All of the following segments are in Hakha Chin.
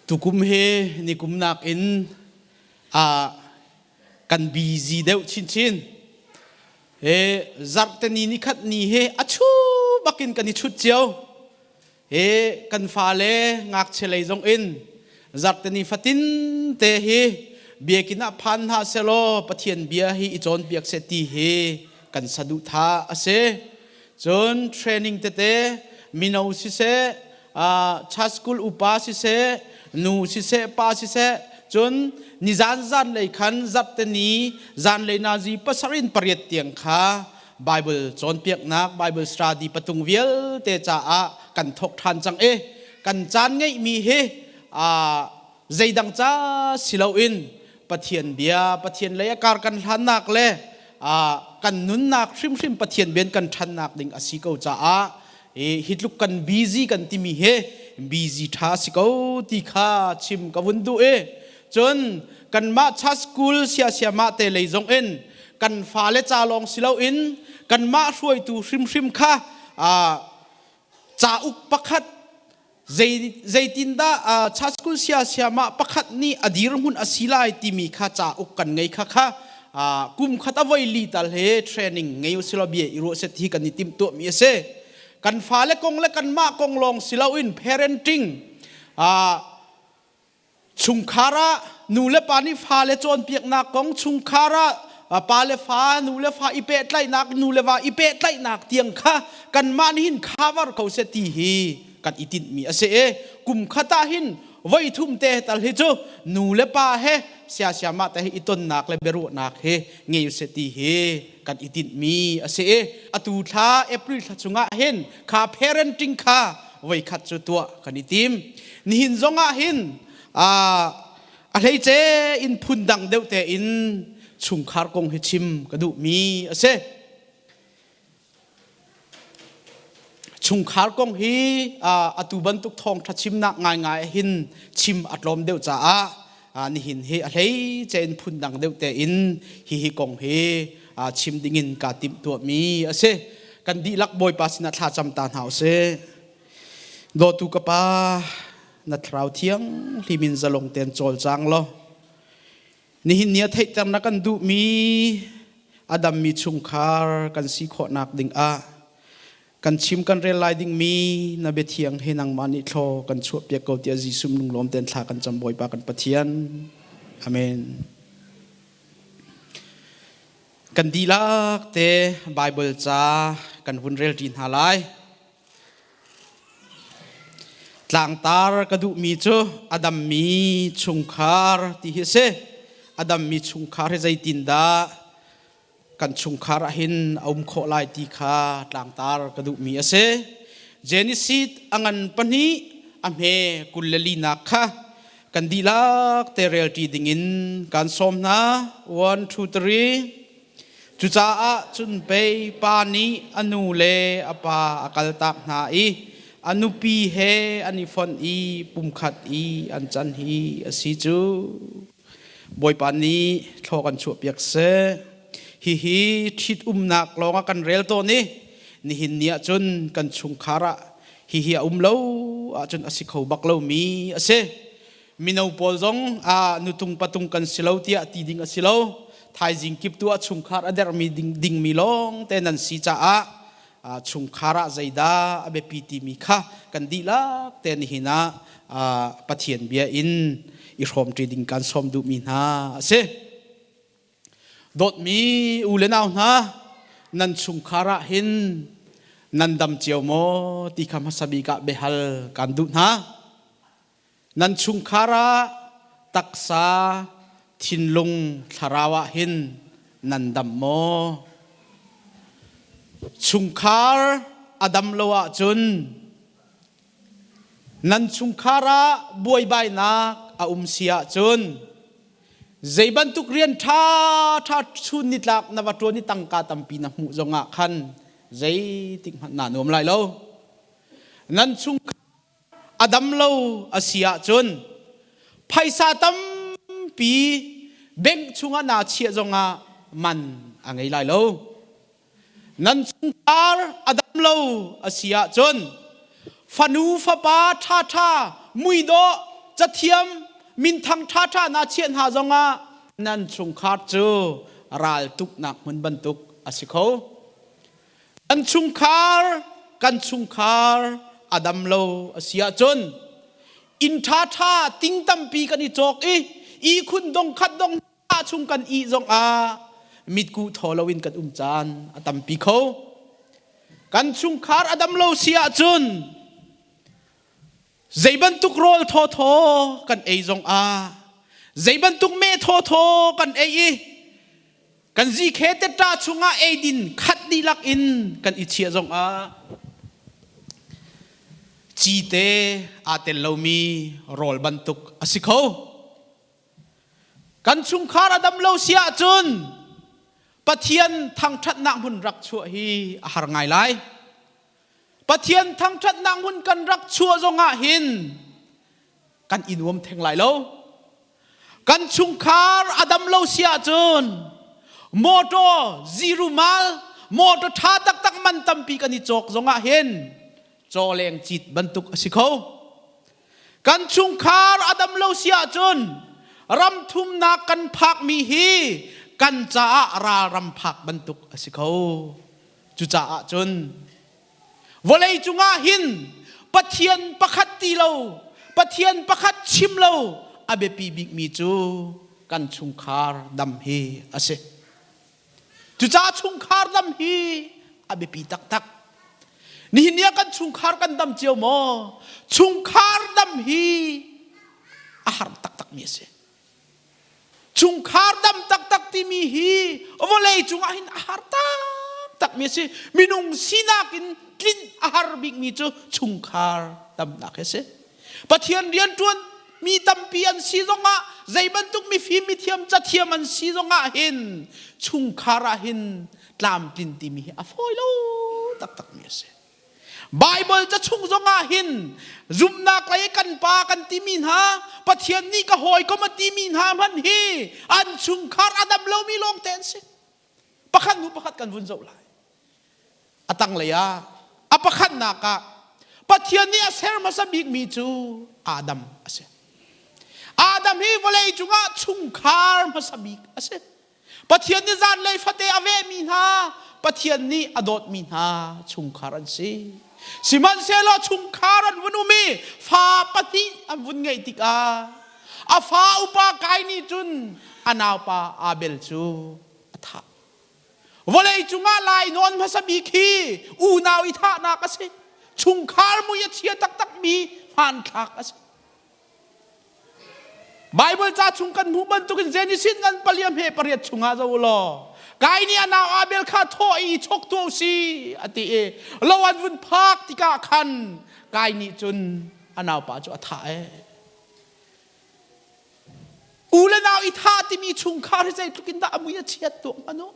Tukum hi nikum nakin kan busy deuh chinchin. He zarhte ni nikhat ni he a chu bakin kan i chut cio. He kan fale ngakchia lei zong in zarhte ni fatin te hi biakinn ah phan hna selaw Pathian bia hi i cawnpiak seh ti hi kan saduhthah a si. Cun training tete mino siseh, church school upa siseh, nu siseh, pa siseh, cun nizan zanlei khan zarhte ni zanlei nazi pasarih in pariat tiang kha Bible cawnpiaknak, Bible study patung vialte caah kan thawk ṭhan cang i kan caan ngeihmi hi zeidang ca si loin Pathian bia, Pathian lei a kar kan hlannak le kan nunnak hrimhrim Pathian bian kan ṭhannak ding a si ko caah hi tluk kan busy kan timi hi busy ṭha si ko ti kha chim ka vun duh i cun kanmah church school siasiamah te lei zong in kan fale ca lawng si loin kanmah hruaitu hrimhrim kha cauk pakhat zeitindah church school siasiamah pakhat nih a dirhmun a si lai timi kha cauk kan ngei kha kha kum khat a voi li tal he training ngei usila bia i ruah set hi kan i timhtuah mi a si. Kan fale kong le kanmah kong lawng si loin parenting, chungkhar ah nu le pa nih fale cawnpiaknak kong, chungkhar ah pa le fa, nu le fa i pehtlaihnak, nu le va i pehtlaihnak tiang kha kanmah nih hin cover ko seh ti hi kan i tinhmi a si i kum khat ah hin voi thum te tal hi cu nu le pa he siasiamah te hi i tonnak le biaruahnak hi ngei seh ti hi kan i tinhmi a si i atu thla April thla chungah hin kha parenting kha voikhat cu tuah kan i tim. Nihin zong ah hin a hleice in phundang deuh tein chungkhar kong hi chim ka duhmi a si. Chungkhar kong hi atu bantuk thawngṭha chimnak ngaingai hin chim a tlawm deuh caah nihin hi a hleice in phundang deuh tein hihi kong hi chim dingin kaa timhtuahmi a si. Kan dihlak Bawipa sinah thla cam ta hna usih. Dawtu ka Pa, na Thlarau Thiang hlimin zalong tein cawlcang law nihin ni a theihter na kan duhmi a dammi chungkhar kan si khawhnak dingah kan chim kan rel lai dingmi na biathiang he nangmah nih thlaw kan chuahpiak ko tiah Jesuh lunglawm tein thla kan cam Bawipa kan Pathian. Amen. Kan dihlak te Bible ca kan vun rel ṭi hna lai. Tlangtar ka duhmi cu a dammi chungkhar ti hi a si. A dammi chungkhar hi zeitindah kan chungkhar ah hin a um khawh lai ti kha tlangtar ka duhmi a si. Genesis a ngan pahnih a hme 24nak kha kan dihlak te relṭi dingin kan sawm hna. One, two, three. Cucaah cun pei pa nih a nu le a pa a kaltak hna i a nupi he an i fonh i pumkhat i an can hi a si cu. Bawipa nih thlaw kan chuahpiak seh. Hihi ṭhitumnak lawng ah kan rel tawn i nihin ni ahcun kan chungkhar ah hihi a um lo ahcun a si kho bak lomi a si. Mino pawl zong ah nutung patung kan si lo tiah ti ding a si lo. Thaizing kip tu ah chungkhar a dermi ding, dingmi lawng te nan si caah chungkhar ah zeidah a biapi timi kha kan dihlak te nihin ah Pathian bia in i hrawmṭi ding kan sawm duhmi hna a si. Dawtmi u le nau hna, nan chungkhar ah hin nan dam cio maw ti kha hmasa bik ah biahal kan duh hna. Nan chungkhar ah taksa, thinlung, thlarau ah hin nan dam maw? Chungkhar a dam lo ahcun nan chungkhar ah buaibainak a um si ahcun zei bantuk rian ṭha ṭha chun nitlak na va ṭuan i tangka tampi na hmuh zongah khan zeitik hmanh naa nuam lai lo. Nan chungkhar a dam lo a si ahcun phaisa tampi bank chungah naa chiah zongah man a ngei lai lo. Nan chungkhar a dam lo a si ahcun fanu fapa ṭhaṭha muidawh Cathiam minthang ṭhaṭha na chiah hna zongah nan chungkhar cu raltuknak hmun bantuk a si kho. Kan chungkhar kan chungkhar a dam lo a si ahcun inn ṭhaṭha ting tampi kan i cawk i ihkhun dong khat dong chung kan ih zongah mitkuh thaw loin kan um caan a tampi kho. Kan chungkhar a dam lo si ahcun zei bantuk rawl thawthaw kan ei zongah zei bantuk meh thawthaw kan ei i kan zikhe teṭa chungah eidin khat dihlak in kan i chiah zongah cite aa tel lomi rawl bantuk a si kho. Kan chungkhar a dam lo si ahcun Pathian thangṭhatnak hmun rak chuah hi a har ngai lai. Pathian thangṭhatnak hmun kan rak chuah zongah hin kan i nuam theng lai lo. Kan chungkhar a dam lo si ahcun motor zirumal motor ṭha taktak man tampi kan i cawk zongah hin cawleng cit bantuk a si kho. Kan chungkhar a dam lo si ahcun ram thumnak kan phakmi hi kan caah ralram phak bantuk a si kho. Cucaah cun vawlei cungah hin Pathian pakhat ti lo, Pathian pakhat chim lo a biapi bikmi cu kan chungkhar dam hi a si. Cucaah chungkhar dam hi a biapi taktak. Nihin ni ah kan chungkhar kan dam cio maw? Chungkhar dam hi a har taktakmi a si. Chungkhar dam taktak timi hi vawlei cungah hin a har taktakmi a si. Minung sinak in tlinh a har bikmi cu chungkhar damnak hi a si. Pathian rianṭuan mi tampi an si zongah zei bantuk mifim mithiam cathiam an si zongah hin chungkhar ah hin tlamtlin timi hi a fawi lo taktakmi a si. Baibal ca chung zongah hin zumhnak lei kan pa kan timi hna Pathian nih ka hawikom a timi hna hmanh hi an chungkhar a dam lomi lawngte an si. Pakhat hnu pakhat kan vun zoh lai. A tanglei ah a pakhatnak ah Pathian nih a ser hmasa bikmi cu Adam a si. Adam hi vawlei cungah chungkhar hmasa bik a si. Pathian nih zanlei fate a vehmi hna, Pathian nih a dawtmi hna chungkhar an si. Sihmanhsehlaw chungkhar an vun um i fa pahnih an vun ngeih tikah a fa upa Kain nih cun a naupa Abel cu a thah. Vawlei cungah lainawn hmasa bik hi unau i thahnak a si. Chungkhar mui a chia taktakmi hmanthlak a si. Baibal ca chung kan hmuh bantukin Genesis ngan paliam he pariat chungah zo law Kai nih a nau Abel kha thawh i chok tuah si a ti i lo an vun phak tikah khan Kai nih cun a naupa cu a thah ee. U le nau i thah timi chungkhar hi zeitluk in dah a mui a chiat tuah hmanh u.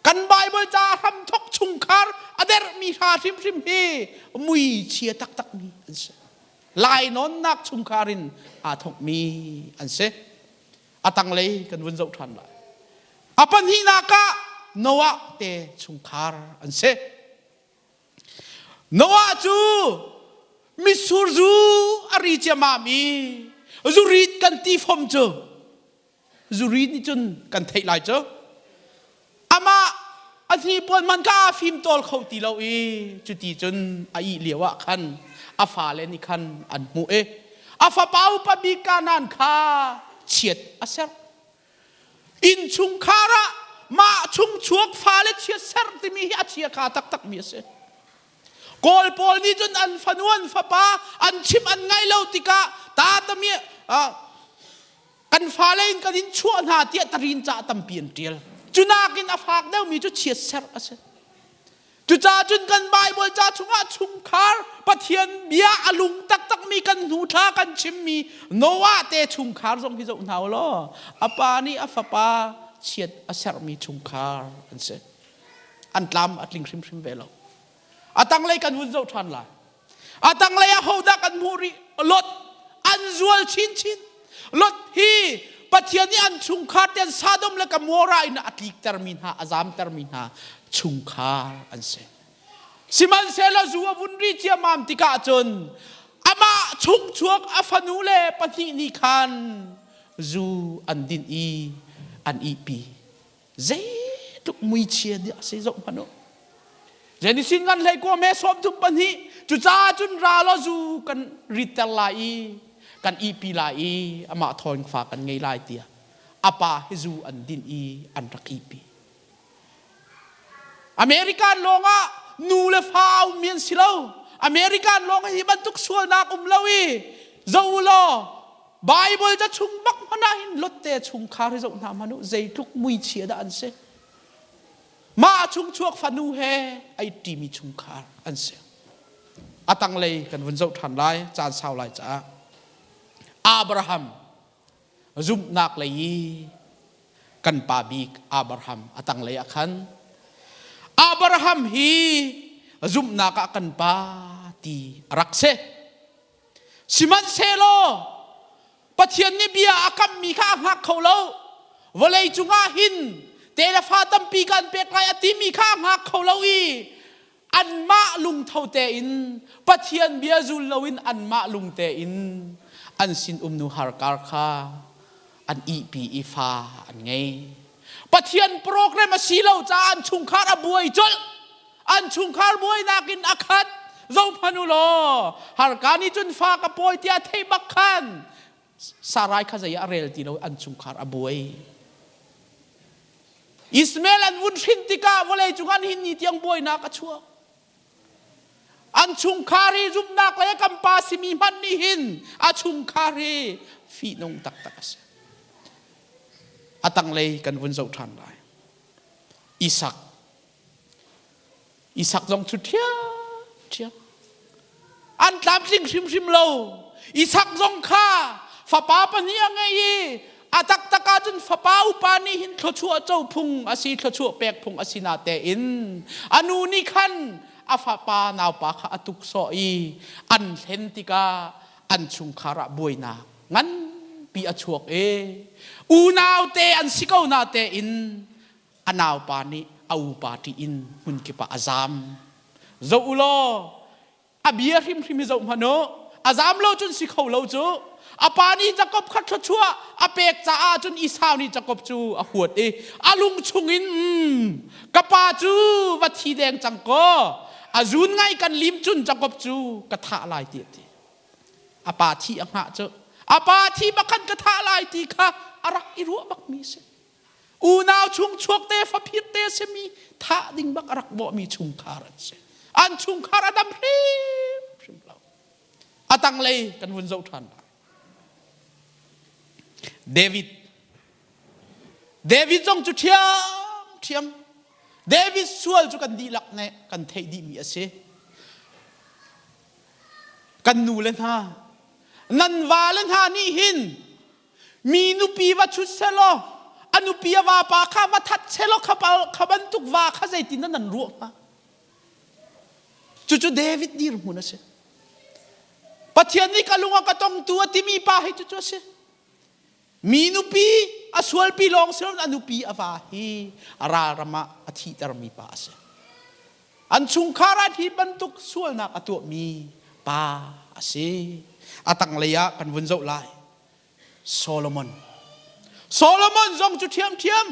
Kan Bible ca hramthok chungkhar a derhmi hra hrimhrim hi mui chia taktakmi an si. Lainawnnak chungkhar in aa thokmi an si. A tanglei kan vun zoh ṭhan lai. A pahnihnak ah Noah te chungkhar an si. Noah cu mitsur zu a ri ciammam i zurit kan ti fom cu zurit nih cun kan theih lai cu amah a hnipuan man kha aa fim tawl kho ti lo i cuti cun a ih lio ah khan a fale nih khan an hmuh i a fapa upa bik Kanaan kha chiat a serh Innchungkhar ah mah chungchuak fale chiatserh timi hi a chiakha taktakmi a si. Kawl pawl nih cun an fanu an fapa an chim an ngaih lo tikah tatami kan fale in kan in chuah hna tiah tarin ca tampi an ṭial. Cunakin a fak deuhmi cu chiatserh a si. Cucaah cun kan Baibal ca chungah chungkhar Pathian bia a lung taktakmi kan hnu thla kan chimmi Noah te chungkhar zong hi zoh hna u law a pa nih a fapa chiat a serhmi chungkhar an si. An tlam a tling hrimhrim ve lo. A tanglei kan vun zoh ṭhan lai. A tanglei ah hodah kan hmuh rih? Lot an zual chinchin. Lot hi Pathian nih an chungkhar te Sodom le Gomorrah in a tliktermi hna, a zamtermi hna chungkhar an si. Sihmanhsehlaw zu a vun ri ciammam tikah cun amah Mah chungchuak a fanu le pahnih nih khan zu an din i an ihpi. Zeitluk muichia nih a si zoh hmanh u. Zenisin kan hlei kua me 32 cucaah cun ra law zu kan ritter lai i kan ihpi lai i amah thawng fa kan ngei lai tiah a pa hi zu an din i an rak ihpi. American lawngah nu le fa a ummi an si lo. American lawng hi bantuk sualnak um lo i zoh u law Bible ca chung bak hmanh ah hin lotte chungkhar hi zoh hna hmanh u zeitluk muichia dah an si. Mah chungchuak fanu he ai ṭimi chungkhar an si. A tanglei kan vun zoh ṭhan lai caan sau lai caah Abraham zumhnak lei i kan pa bik Abraham a tanglei ah khan Abraham hi zumhnak ah kan pa ti a rak si. Sihmanhsehlaw Pathian nih bia a kammi kha a hngak kho lo. Vawlei cungah hin telefa tampi kan pek lai a timi kha a hngak kho lo i anmah lungtho tein Pathian bia zul loin anmah lung tein an sinum nu harkar kha an ihpi i fa an ngei. Pathian program a si lo caah an chungkhar a buai colh. An chungkhar buainak in a khat. Zohhmanh u law, harka nih cun fa ka pawi tiah theih bak khan Sarai kha zei ah a rel ti lo an chungkhar a buai. Ismael an vun hrin tikah vawlei cung an hin ni tiang buainak a chuak. An chungkhar hi zumhnak le kan pa simi hmanh nih hin a chungkhar hi fihnung taktak a si. A tanglei kan vun zoh ṭhan lai. Isak. Isak zong cu ṭhiamṭhiam. An tlamtling hrimhrim lo. Isak zong kha fapa pahnih a ngei i a taktak ahcun fapa upa nih hin thluachuah co phung a si thluachuah pek phung a si na tein a nu nih khan a fapa naupa kha a tuksawh i an hlen tikah an chungkhar ah buainak nganpi a chuak i unau te an si ko na tein a naupa nih a upa ṭih in hmunkip ah a zam. Zoh u law, a bia hrimhrim hi zoh hmanh u. A zam lo cun si kho lo cu. A pa nih Jakob kha thluachuah a pek caah cun Esau nih Jakob cu a huat i a lung chungin ka pa cu va thi deng cang kaw a zun ngai kan lim cun Jakob cu ka thah lai ti a ti. A pa thi a hngah cu a pa thi bakhan ka thah lai ti kha a rak i ruah bakmi a si. Unau chung chuak te faphir te simi thah ding bak a rak bawhmi chungkhar an si. An chungkhar a dam hrimhrim lo. A tanglei kan vun zoh ṭhan lai. David. David zong cu ṭhiamṭhiam. David sual cu kan dihlak nih kan theih dihmi a si. Kan nu le hna, nan va le hna nih hin Mi nupi va chut selaw a nupi a vapa kha va that selaw kha bantuk va kha zeitin dah nan ruah hnga? Cucu David dirhmun a si. Pathian nih ka lung a ka tongtu a timi pa hi cucu a si. Mi nupi a sualpi lawng si loin a nupi a va hi a ralram ah a thihtermi pa a si. An chungkhar ah hi bantuk sualnak a tuahmi pa a si. A tanglei ah kan vun zoh lai. Solomon. Solomon zong cu ṭhiamṭhiam.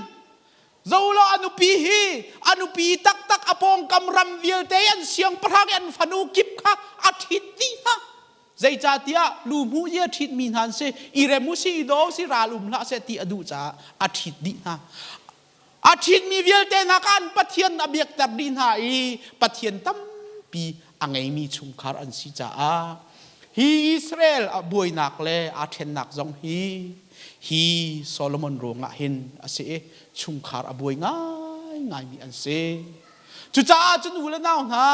Zolo a nupi hi a nupi taktak a pawngkam ram vialte an siangpahrang i an fanu kip kha a ṭhit dih hna. Zeicahtiah lu hmuh i a ṭhitmi hna an si. I rem u si, i daw u si, ral um hlah seh ti a duh caah a ṭhit dih hna. A ṭhitmi vialte hna kha an Pathian a biakter dih hna i Pathian tampi a ngeimi chungkhar an si caah hi Israel a buainak le aa ṭhennak zong hi hi Solomon ruangah hin a si i chungkhar a buai ngaingaimi an si. Cucaah cun u le nau hna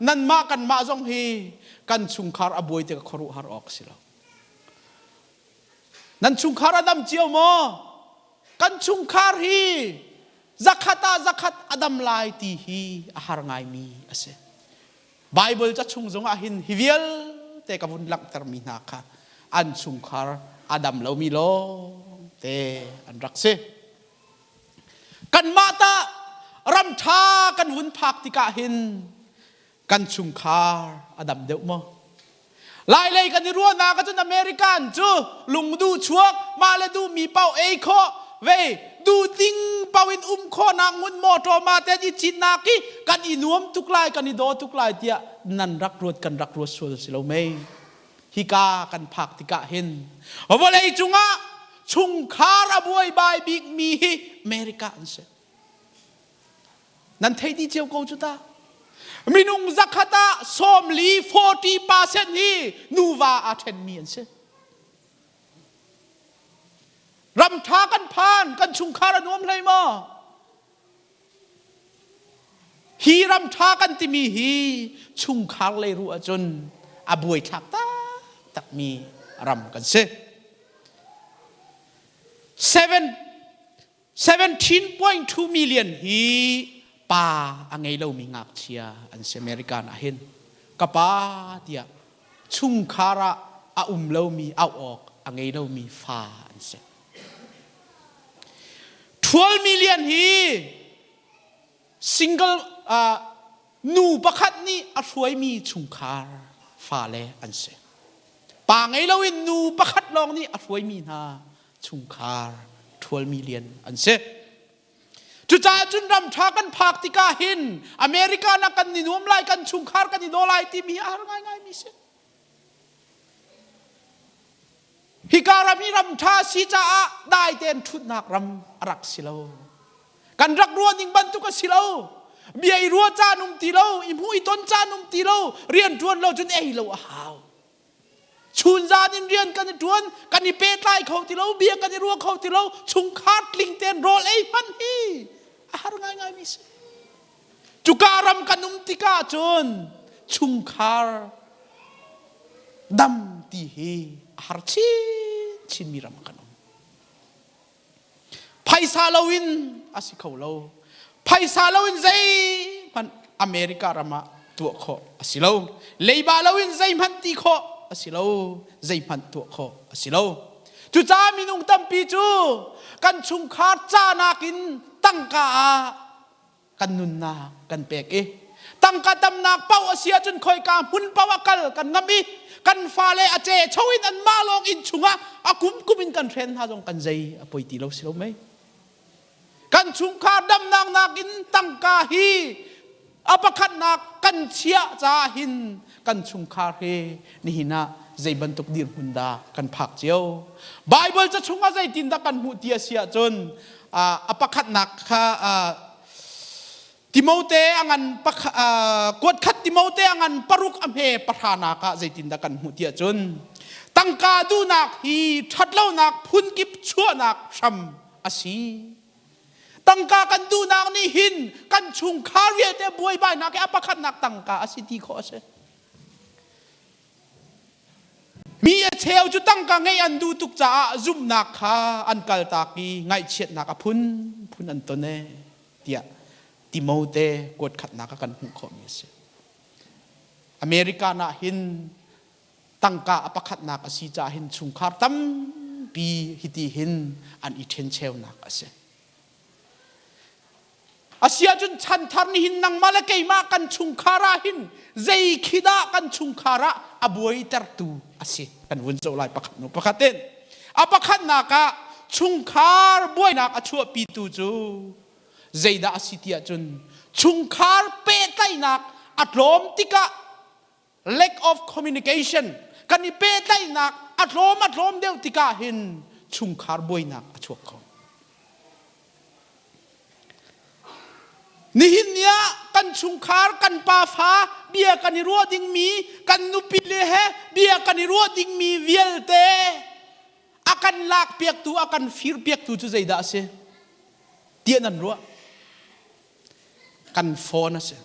nanmah kanmah zong hi kan chungkhar a buai tikah khuaruahhar awk a si lo. Nan chungkhar a dam cio maw? Kan chungkhar hi zakhat ah zakhat a dam lai ti hi a har ngaimi a si. Bible ca chung zongah hin hi vialte ka vun langhtermi hna kha an chungkhar a dam lomi lawng te an rak si. Kanmah tah ram ṭha kan vun phak tikah hin kan chungkhar a dam deuh maw? Lailei kan i ruahnak ahcun American cu lungduh chuak mah le duhmi paoh ei khawh vei duh ding paoh in um khawhnak ngun mawṭaw ma ten i citnak i kan i nuam tuk lai kan i daw tuk lai tiah nan rak ruat kan rak ruat sual si lo mei hika kan phak tikah hin vawlei cungah chungkhar a buaibai bikmi hi America an si. Nan thei dih cio ko cu ta. Minung zakhat ah 40 40% hi nuva aa ṭhenmi an si. Ram ṭha kan phan, kan chungkhar a nuam hlei maw? Hi ram ṭha kan timi hi chungkhar lei ruh ahcun a buaithlak taktakmi ram kan si. 17.2 million hi pa a ngei lomi ngakchia an si American ah hin ka pa tiah chungkhar ah a um lomi auh awk a ngei lomi fa an si. 12 million hi single uh, nu pakhat nih a hruaimi chungkhar fale an si. Pa ngei loin nu pakhat lawng nih a hruaimi hna chungkhar 12 million an si. Cucaah cun ram ṭha kan phak tikah hin America na kan i nuam lai, kan chungkhar kan i daw lai timi a har ngaingaimi si. Hika ram hi ram ṭha si caah dai tein ṭhutnak ram a rak si lo. Kan rak ruah ning bantuk a si lo. Bia i ruah caan um ti lo, i hmuh i ton caan um ti lo, rian ṭuan lo cun ei lo a hau. Chunzan in rian kan i ṭuan, kan i pehtlai kho ti lo, bia kan i ruah kho ti lo, chungkhar tling tein rawl ei hmanh hi a har ngaingaimi si. Cuka ram kan um tikah cun chungkhar dam ti hi a har chinchinmi ram kan um. Phaisa loin a si kho lo. Phaisa loin zeihmanh America ram ah tuah khawh a si lo. Leiba loin zeihmanh ti khawh a si lo. Zeihmanh tuah khawh a si lo. Cucaah minung tampi cu kan chungkhar ca nakin tangka ah kan nunnak kan pek i tangka tamnak paoh a si ahcun khoika hmun paoh ah kal kan ngam i kan fale a ce cho in anmah lawng inn chungah a kum kum in kan hren hna zong kan zei a poi ti lo si lo mei kan chungkhar damnak nakin tangka hi a pakhatnak kan chiah caah hin kan chungkhar hi nihin ah zei bantuk dirhmun dah kan phak cio Bible ca chungah zeitin dah kan hmuh ti a si ahcun a pakhatnak kha Timote a ngan kuat khat Timote a ngan paruk a hme pahranak ah zeitindah kan hmuh ti ahcun tangka duhnak hi ṭhatlonak phunkip chuahnak hram a si. Tangka kan duhnak nih hin kan chungkhar vialte buaibainak hi a pakhatnak tangka a si ti khawh a si. Mi a cheu cu tangka ngeih an duh tuk caah zumhnak kha an kaltak i ngaihchiatnak a phunphun an ton ee tiah Timote kuat khatnak ah kan hmuh khawhmi a si. American ah hin tangka a pakhatnak a si caah hin chungkhar tampi hiti hin an i ṭhencheunak a si. Asiahcun chanthar nih hin nangmah le keimah kan chungkhar ah hin zei khi dah kan chungkhar ah a buaitertu a si kan vun zoh lai pakhat hnu pakhat in. A pakhatnak ah chungkhar buainak a chuahpitu cu zeidah a si ti ahcun chungkhar pehtlaihnak a tlawm tikah lack of communication kan i pehtlaihnak a tlawm a tlawm deuh tikah hin chungkhar buainak a chuak kho. Nihin ni ah kan chungkhar kan pafa bia kan i ruah dingmi kan nupi le he bia kan i ruah dingmi vialte a kan lak piaktu a kan fir piaktu cu zeidah a si tiah nan ruah kan phone a si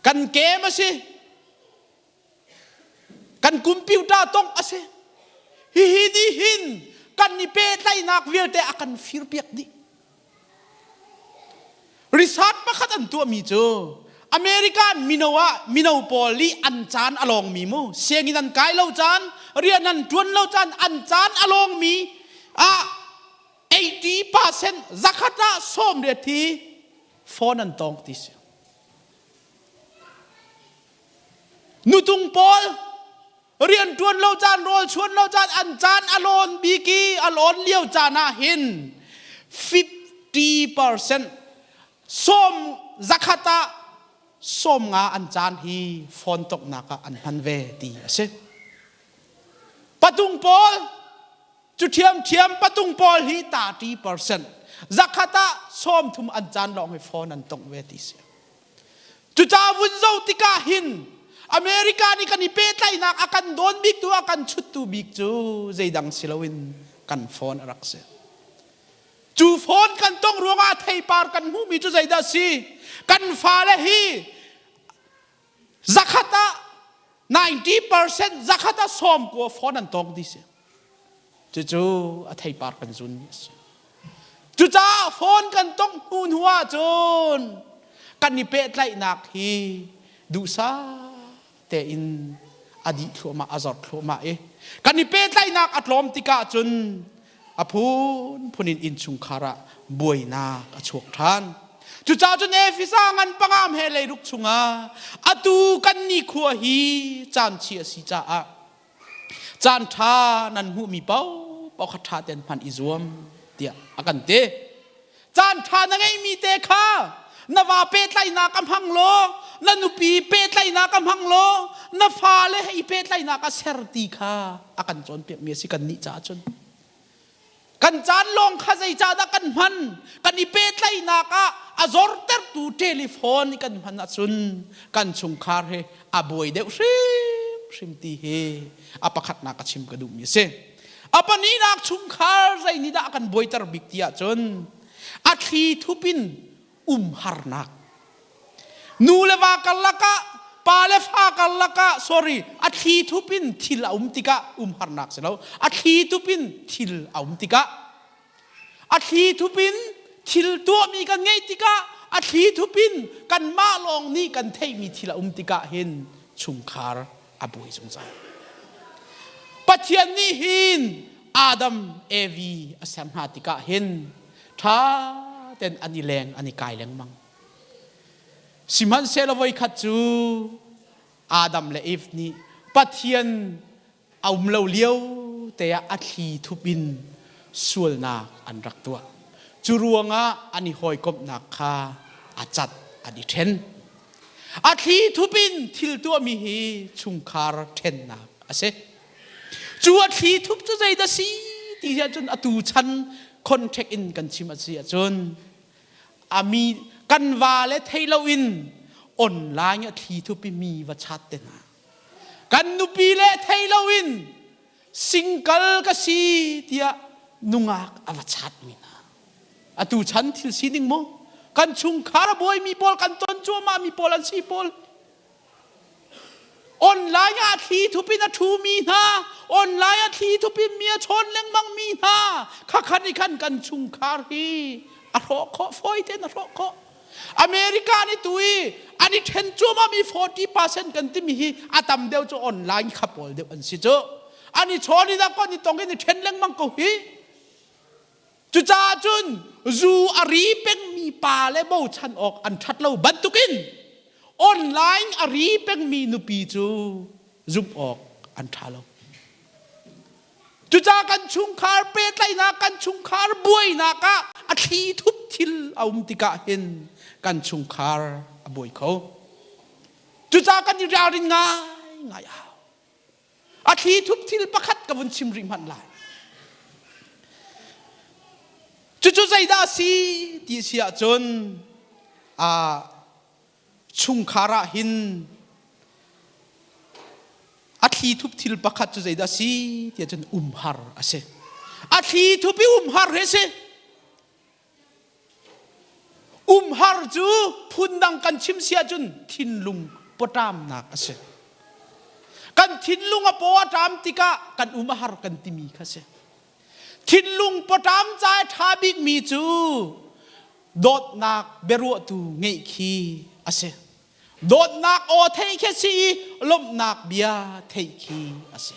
kan game a si Kan computer tongh a si. Hihi nih hin kan i pehtlaihnak vialte a kan firpiak dih. Research pakhat an tuahmi cu American mino ah mino pawl nih an caan a lawngmi mu sianginn an kai lo caan rian an ṭuan lo caan an caan a lawngmi ah 80% zakhat ah sawm riat hi phone an tawng ti si. Nutung pawl. Rian ṭuan lo caan, rawl chuan lo caan, an caan a lawn bik i a lawn lio caan ah hin 50% sawm zakhat ah 50 an caan hi phone toknak ah an hman ve ti a si. Patung pawl cu ṭhiamṭhiam patung pawl hi 30% zakhat ah 30 an caan lawng hi phone an tongh ve ti si. Cucaah vun zoh tikah hin America nih kan i pehtlaihnak a kan dawn biktu a kan chuttu bik cu zeidang si loin kan phone a rak si. Cu phone kan tong ruangah theipar kan hmuhmi cu zeidah si? Kan fale hi zakhat ah 90% zakhat ah 90 phone an tong ti si. Cucu a theipar kan zunmi a si. Cucaah phone kan tongh hnu hnu ahcun kan i pehtlaihnak hi duhsah tein a dih thluahmah, a zor thluahmah i kan i pehtlaihnak a tlawm tikah cun a phunphun in innchungkhar ah buainak a chuak ṭhan. Cucaah cun Efesa ngan pangam he leiruk chungah atu kan nikhua hi caan chia a si caah Caan ṭha nan hmuhmi paohpaoh kha ṭha tein hman i zuam tiah a kan ti. Caan ṭha na ngeihmi te kha na va pehtlaihnak a hmang law, na nupi pehtlaihnak a hmang law, na fale he i pehtlaihnak a ser ti kha a kan cawnpiakmi a si kannih caah cun. Kan caan lawng kha zeicahdah kan hman? Kan i pehtlaihnak ah a zortertu telephone kan hman ahcun kan chungkhar hi a buai deuh hrimhrim ti hi a pakhatnak a chim ka duhmi a si. A pahnihnak chungkhar zei nih dah a kan buaiter bik ti ahcun a thli thup in umharnak. Nu le va karlak ah, pa le fa karlak ah, sorry, a thli thup in thil a um tikah umharnak si lo. A thli thup in thil a um tikah, a thli thup in thil tuahmi kan ngeih tikah, a thli thup in kanmah lawng nih kan theihmi thil a um tikah hin chungkhar a buai zungzal. Pathian nih hin Adam, Evi a ser hna tikah hin ṭha ten an i leng an i kai lengmang. Sihmanhsehlaw voikhat cu Adam le Eve nih Pathian a um lo lio te ah a thli thup in sualnak an rak tuah. Cu ruangah an i hawikomhnak kha a cat an i ṭhen. A thli thup in thil tuahmi hi chungkhar ṭhennak a si. Cu a thli thup cu zeidah si ti si ahcun atu chan contact in kan chim a si ahcun a mi kan va le thei loin online a thli thup i mi va chat te hna. Kan nupi le thei loin single ka si tiah nungak a va chat mi hna. Atu chan thil sining mu kan chungkhar a buaimi pawl kan ton cuahmah mi pawl an si pawl Online ah thli thup in a ṭhumi hna, online ah thli thup in mi a chawn lengmang mi hna, khakhan i khan kan chungkhar hi a hrawh khawh, fawi tein a hrawh khawh. America nih tu i an i ṭhen cuahmah mi 40% kan timi hi a tam deuh cu online kha pawl deuh an si cu. An i chawn i dah kon i tong in i ṭhen lengmang ko hi. Cucaah cun zu a ri pengmi pa le bochan awk an ṭhat lo bantukin online a ri pengmi nupi cu zumh awk an ṭha lo. Cucaah kan chungkhar pehtlaihnak, kan chungkhar buainak ah a thli thup thil a um tikah hin kan chungkhar a buai kho. Cucaah kan i ralrin ngaingai a hau. A thli thup thil pakhat ka vun chim rih hmanh lai. Cucu zeidah a si ti si ahcun chungkhar ah hin a thli thup thil pakhat cu zeidah a si ti ahcun umhar a si. A thli thup i umhar hi a si. Umhar cu phundang kan chim si ahcun thinlung pawṭamnak a si. Kan thinlung a paw a ṭam tikah kan um a har kan timi kha si. Thinlung pawṭam ca i ṭha bikmi cu dawtnak biaruahtu ngeih khi a si. Dawtnak aw theih khi a si i lawmhnak bia theih khi a si.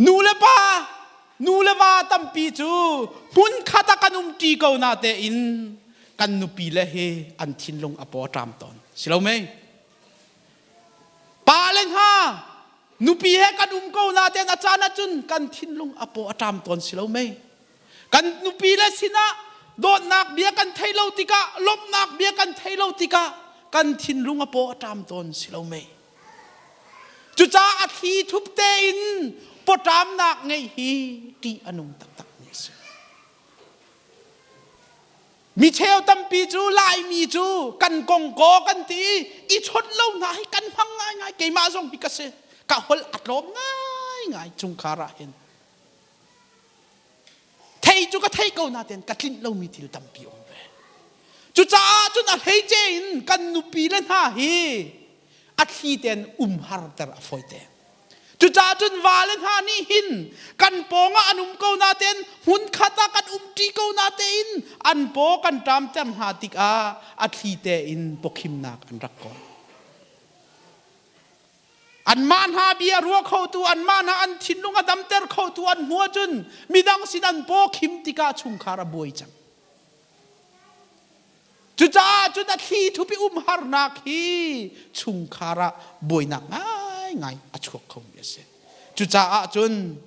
Nu le pa, nu le va tampi cu hmunkhat ah kan umṭi ko na tein kan nupi le hi an thinlung a paw ṭam tawn. Si lo mei? Pa le hna. Nupi he kan um ko natein a caan ahcun kan thinlung a paw a ṭam tawn si lo mei. Kan nupi le sinah dawtnak bia kan theih lo tikah, lawmhnak bia kan theih lo tikah kan thinlung a paw a ṭam tawn si lo mei. Cucaah a thli thup tein pawṭamnak ngeih hi ṭih a nung taktak mi a si. Mi cheu tampi cu Laimi cu kan kongkaw kan ti i i chawnh lo hna hi kan hmang ngaingai. Keimah zong hi ka si. Ka holh a tlawm ngaingai chungkhar ah hin. Thei cu ka thei ko natein ka tlinh lomi thil tampi um ve. Cucaah cun a hleice in kan nupi le hna hi a thli tein umharter a fawi te. Cucaah cun vale hna nih hin kan pawngah an um ko natein hmunkhat ah kan umṭi ko natein an paw kan ṭamter hna tikah a thli tein pawkhimnak an rak kawl. Anmah hna bia ruah khotu, anmah hna an thinlung a damter khotu an hmu ahcun midang sin an paw khim tikah chungkhar a buai cang. Cucaah cun a thli thupi umharnak hi chungkhar ah buainak ngaingai a chuak khomi a si. Cucaah cun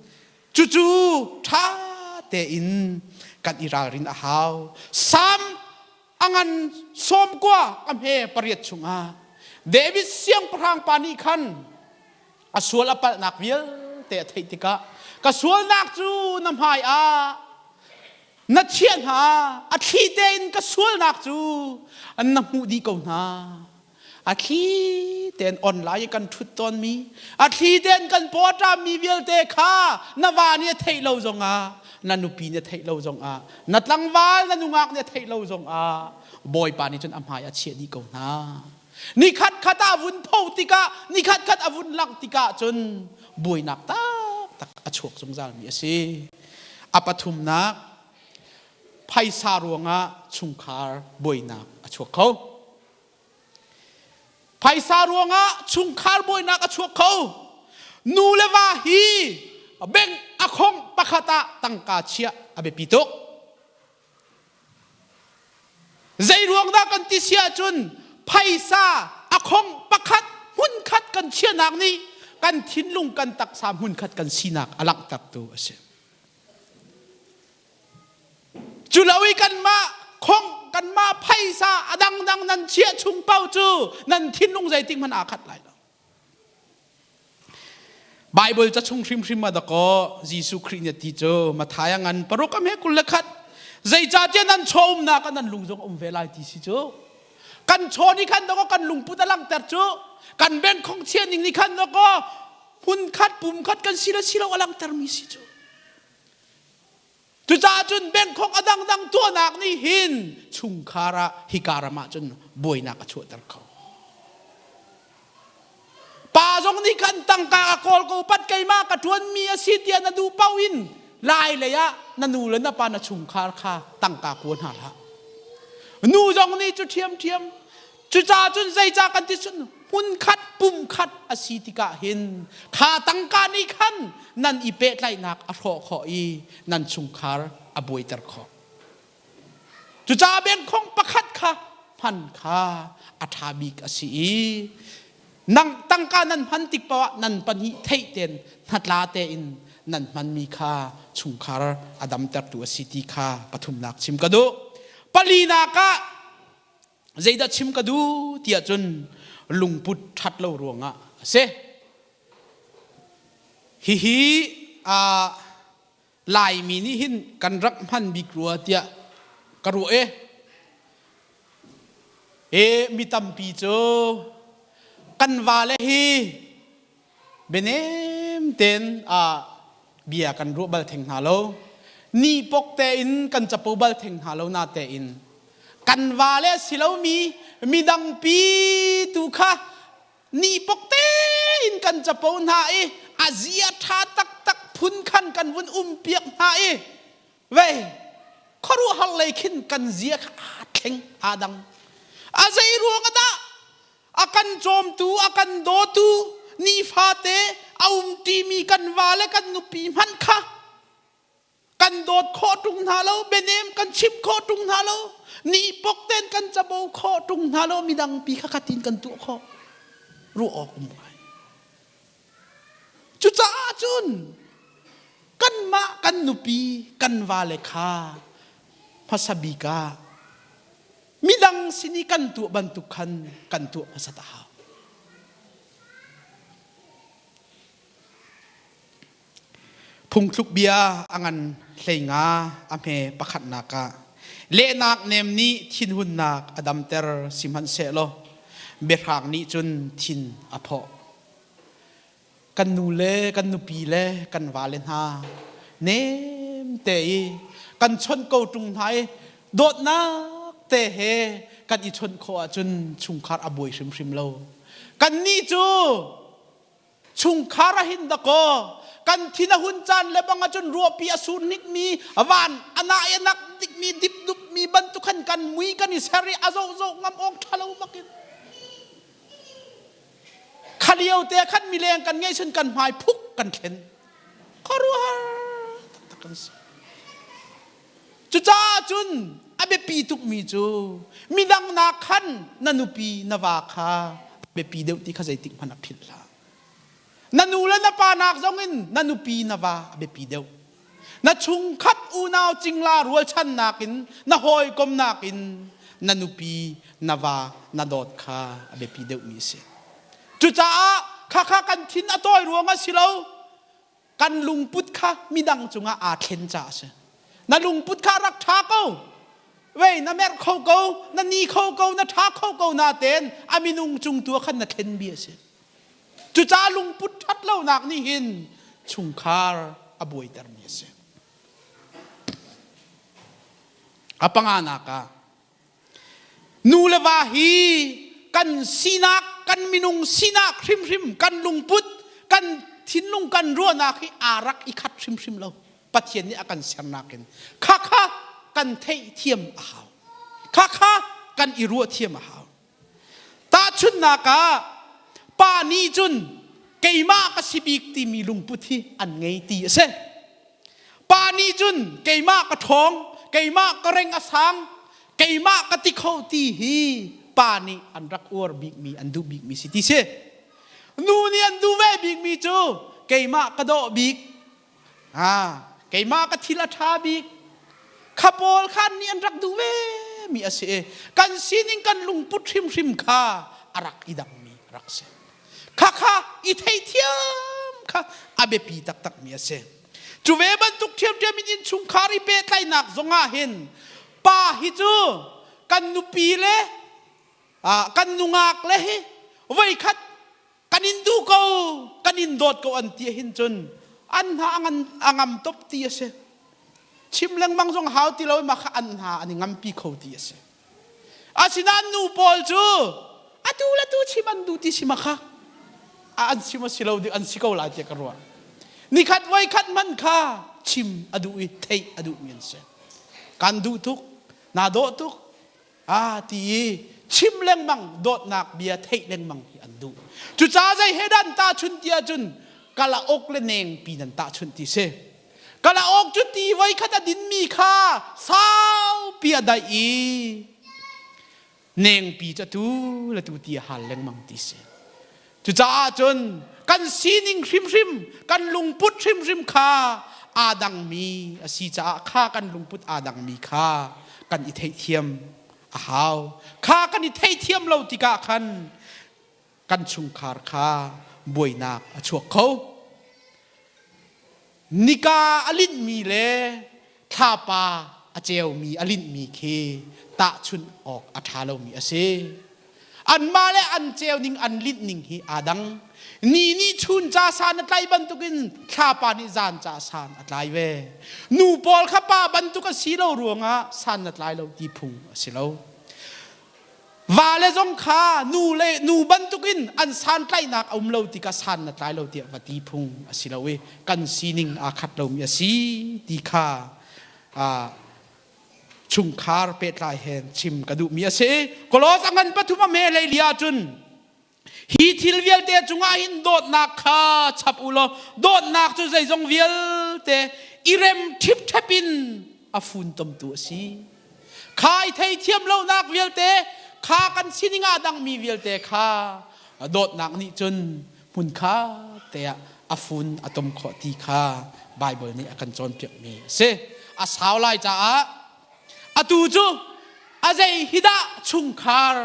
cucu ṭha tein kan i ralrin a hau. Salm a ngan 90 a hme pariat chungah David siangpahrang pa nih khan a sual a palhnak vialte a theih tikah ka sualnak cu na hmai ah Na chiah hna, a thli tein ka sualnak cu na hmuh dih ko hna. A thli tein online i kan ṭhut tawnmi, a thli tein kan pawṭammi vialte kha na va nih a theih lo zongah, na nupi nih a theih lo zongah, na tlangval, na nungak nih a theih lo zongah, Bawipa nih cun a hmai a chiah dih ko hna. Nikhat khat ah vun pho tikah, nikhat khat a vun langh tikah cun buainak taktak a chuak zungzalmi a si. A pathumnak, phaisa ruangah chungkhar buainak a chuak kho. Phaisa ruangah chungkhar buainak a chuak kho. Nu le va hi bank a khong pakhat ah tangka chiah a biapi tuk. Zei ruang dah kan ti si ahcun phaisa a khong pakhat hmunkhat kan chiahnak nih kan thinlung kan taksa hmunkhat kan sinak a langhtertu a si. Cu lo i kanmah khong kanmah phaisa a dangdang nan chiah chung paoh cu nan thinlung zeitik hmanh aa khat lai lo. Baibal ca chung hrimhrim ah dakaw Jesuh Khrih nih a ti cu Matthai a ngan paruk a hme 21 zeicahtiah nan chaw umnak ah nan lung zong a um ve lai ti si cu kan chaw nih khan dakaw kan lungput a langhter cu kan bengkhong chia ning nih khan dakaw hmunkhat pumkhat kan si le si lo a langhtermi si cu Cucaah cun Bangkok a dangdang tuahnak nih hin chungkhar ah hika ram ah cun buainak a chuahter kho. Pa zong nih khan tangka a kawl ko pat keimah ka ṭuanmi a si tiah na duh paoh in lai lei ah na nu le na pa na chungkhar kha tangka kua hna hlah. Nu zong nih cu ṭhiamṭhiam Cucaah cun zeicah kan ti cun hmunkhat pumkhat a si tikah hin kha tangka nih khan nan i pehtlaihnak a hrawh khawh i nan chungkhar a buaiter khawh. Cucaah bengkhong pakhat kha hman kha a ṭha bik a si i nang tangka nan hman tik paoh ah nan pahnih theih tein hnatla tein nan hmanmi kha chungkhar a damtertu a si ti kha pathumnak chim ka duh. Palinak ah Zeidah chim ka duh tiah cun lungput ṭhat lo ruangah a si. Hihi uh, Laimi nih hin kan rak hman bik rua tiah ka ruah e. E mi tampi cu kan vale hi Bianem tein ah bia kan ruah bal theng hna lo. Ni pok tein kan capo bal theng hna lo na tein kan vale a si lomi midang pi tu kha ni pok tein kan capo hna i a zia ṭha taktak phun khan kan vun um piak hna i vei khuaruahhar lei khin kan zia kha aa thleng aa dang a zei ruang ah dah a kan cawmtu a kan dawtu nifate a umṭimi kan va le kan nupi hmanh kha kan dawt khawh ṭung hna lo bianem kan chim khawh ṭung hna lo ni pok ten kan cabo khawh ṭung hna lo midang pi kha khatin kan tuah khawh ruah awk um ngai. Cucaah cun kanmah kan nupi kan vale kha hmasa bik ah midang sin i kan tuah bantuk khan kan tuah hmasat a hau. Phungthluk bia a ngan 15 a hme pakhatnak ah lehnak nem nih thinhunnak a damter sihmanhsehlaw biahrang nih cun thin a phawh. Kan nu le kan nupi le kan vale hna nem te i kan chawnh ko ṭung hna i dawtnak te he kan i chawnh khawh ahcun chungkhar a buai hrimhrim lo. Kannih cu Chungkhar ah hin dakaw kan thin a hun caan le bang ahcun ruahpi a sur hnikmi van a na i a nak dikmi dipdupmi bantuk khan kan mui kan i ser i a zohzoh ngam awk ṭha lo bakin kha lio te khan mileng kan ngei cun kan hmai phuk kan thlen khuaruahhar taktak kan si. Cucaah cun a biapi tukmi cu midang nakkhan na nupi na va kha a biapi deuh ti kha zeitik hmanh ah philh hlah. Na nu le na pa nak zongin na nupi na va a biapi deuh. Na chungkhat unau cingla rualchan nakin na hawikom nakin na nupi na va na dawt kha a biapi deuhmi a si. Cucaah khakha kan thin a tawi ruang a si lo. Kan lungput kha midang cungah aa thlen caah a si. Na lungput kha rak ṭha ko. Vei na merh kho ko, na ni kho ko, na ṭha kho ko natein a minung cung tu ah khan na thlenmi a si. Cucaah lungput ṭhat lonak nih hin chungkhar a buaitermi a si. A panganak ah Nu le va hi kan sinak, kan minung sinak hrimhrim, kan lungput, kan thinlung, kan ruahnak hi aa rak i khat hrimhrim lo. Pathian nih a kan sernak in. Khakha kan theihthiam a hau. Khakha kan i ruahthiam a hau. Tahchunhnak ah pa nih cun keimah ka si bik timi lungput hi an ngei ti a si. Pa nih cun keimah ka ṭhawng, keimah ka reng a sang, keimah ka ti kho ti hi pa nih an rak uar bikmi, an duh bikmi si ti si. Nu nih an duh ve bikmi cu keimah ka dawh bik, ah, keimah ka thil a ṭha bik. Kha pawl khan nih an rak duh ve mi a si i kan sining kan lungput hrimhrim kha a rak i dangmi rak si. Khakha i theithiam kha a biapi taktakmi a si. Cu ve bantuk ṭhiamṭhiam in innchungkhar i pehtlaihnak zongah hin pa hi cu kan nupi le kan nungak le hi voikhat kan in duh ko kan in dawt ko an ti hin cun an hna a ngam top ti a si. Chim lengmang zong hau ti lo mah kha an hna an i ngampi kho ti a si. Asinain nu pawl cu atu le tu chim an duh ti si ma kha an chim a si lo ding an si ko lai tiah ka ruah. Nikhat voikhat hmanh kha chim a duh i theih a duhmi an si. Kan duh tuk, naa dawh tuk, ah ti i chim lengmang dawtnak bia theih lengmang hi an duh. Cucaah zei he dah an tahchunh ti ahcun kalauk le nengpi nan tahchunh ti si. Kalauk cu ti voikhat a dinmi kha saupi a daih i nengpi cu atu le tu ti a hal lengmang ti si. Cucaah cun kan sining hrimhrim, kan lungput hrimhrim kha aa dangmi a si caah kha kan lungput aa dangmi kha kan i theihthiam a hau. Kha kan i theihthiam lo tikah khan kan chungkhar kha buainak a chuak kho. Nika a linhmi le thlapa a ceumi a linhmi khi tahchunh awk a ṭha lomi a si. Anmah le an ceu ning an linh ning hi aa dang. Ni nih chun ca san a tlai bantukin thlapa nih zan ca san a tlai ve. Nu pawl kha pa bantuk a si lo ruangah san na tlai lo ti phung a si lo. Vale zong kha nu le nu bantukin an santlaihnak a um lo tikah san na tlai lo tiah va ti phung a si lo i kan sining aa khat lomi a si ti kha chungkhar pehtlai hen chim ka duhmi a si. Kolos a ngan pathum a hme hlei li ahcun hi thil vialte cungah hin dawtnak kha chap u law dawtnak cu zeizong vialte i rem ṭhipṭhep in a funtomtu a si. Kha i theithiam lonak vialte, kha kan sining ah dangmi vialte kha dawtnak nih cun hmunkhat te ah a fun a tom khawh ti kha Baibal nih a kan cawnpiakmi a si. A sau lai caah atu cu a zei hi dah chungkhar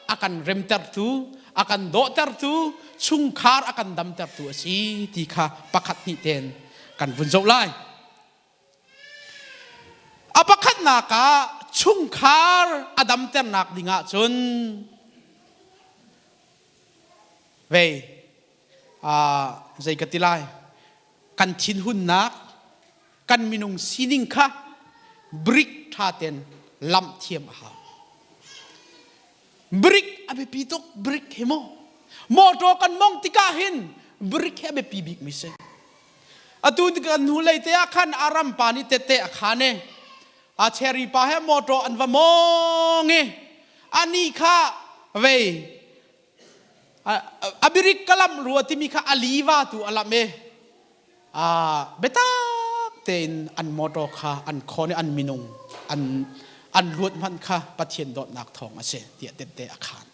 a kan remtertu, a kan dawhtertu, chungkhar a kan damtertu a si ti kha pakhat hnih tein kan vun zoh lai. A pakhatnak ah chungkhar a damternak ding ahcun vei zei ka ti lai kan thinhunnak kan minung sining kha brick ṭha ten lamh thiam a hau. Brick a biapi tuk brick hi mu motor kan mong tikah hin brick hi a biapi bik mi si. Atu kan hnulei te ah khan Aram pa nih tette a khan i a cherry pa he motor an va mong i ani kha vei a birik ka lamh rua timi kha a liva tu a lamh i biatak tein an motor kha an khawn i an minung an an luat hmanh kha Pathian dawtnak thawng a si tiah tette a khan.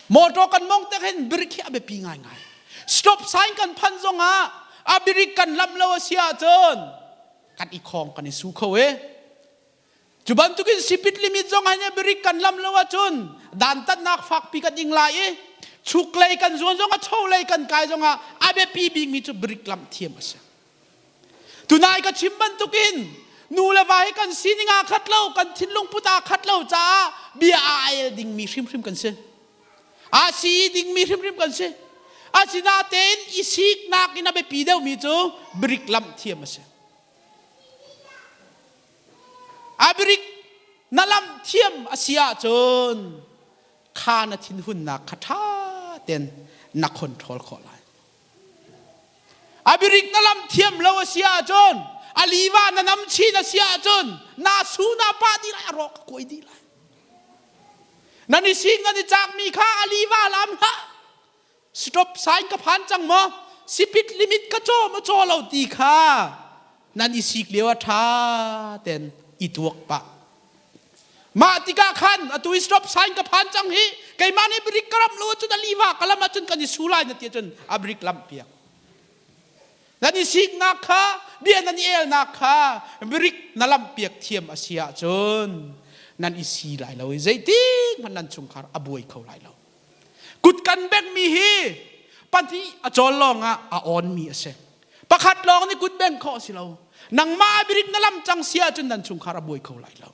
Motor kan mong tek hin birik hi a biapi ngaingai. Stop sign kan phan zongah a birik kan lamh lo a si ahcun kan i khawng kan i su kho e. Cu bantukin speed limit zong ah birik kan lam lo ahcun dantatnak fakpi kan ing lai i chuklei kan zuan zong ah cholei kan kai zong ah a biapi bikmi cu birik lamh thiam a si. Tunai ka chim bantukin nu le va hi kan sining aa khat lo, kan thinlung put aa khat lo caah bia aa el dingmi hrimhrim kan si. Aa si dingmi hrimhrim kan si. Asinatein i siknak in a biapi deuhmi cu birik lamh thiam a si. Abirik na lamh thiam a si ahcun kha na thinhunnak kha ṭha tein na control khawh lai. Abirik na lamh thiam lo a si ahcun a liva na nam chin a si ahcun na su na pah dih lai a rawk a kuai dih lai. Nan i sing nan i cakmi kha a liva lam hlah. Stop sign ka phan cang maw? Speed limit ka caw maw caw lo ti kha nan i sik lio ah ṭha ten i tuak pah. Mah tikah khan atu i stop sign ka phan cang hi keimah nih brik ka ram lo ahcun a liva ka lam ahcun kan i su lai na ti ahcun a brik lamh piak. Nan i siknak kha bia nan i elnak kha brik na lamh piak thiam a si ahcun nan i si lai lo i zeitik hmanh nan chungkhar a buai kho lai lo. Kut kan benghmi hi pahnih a cawl lawngah a awnmi a si. Pakhat lawng nih kut bengh khawh a si lo. Nangmah a birik na lam cang si ahcun nan chungkhar a buai kho lai lo.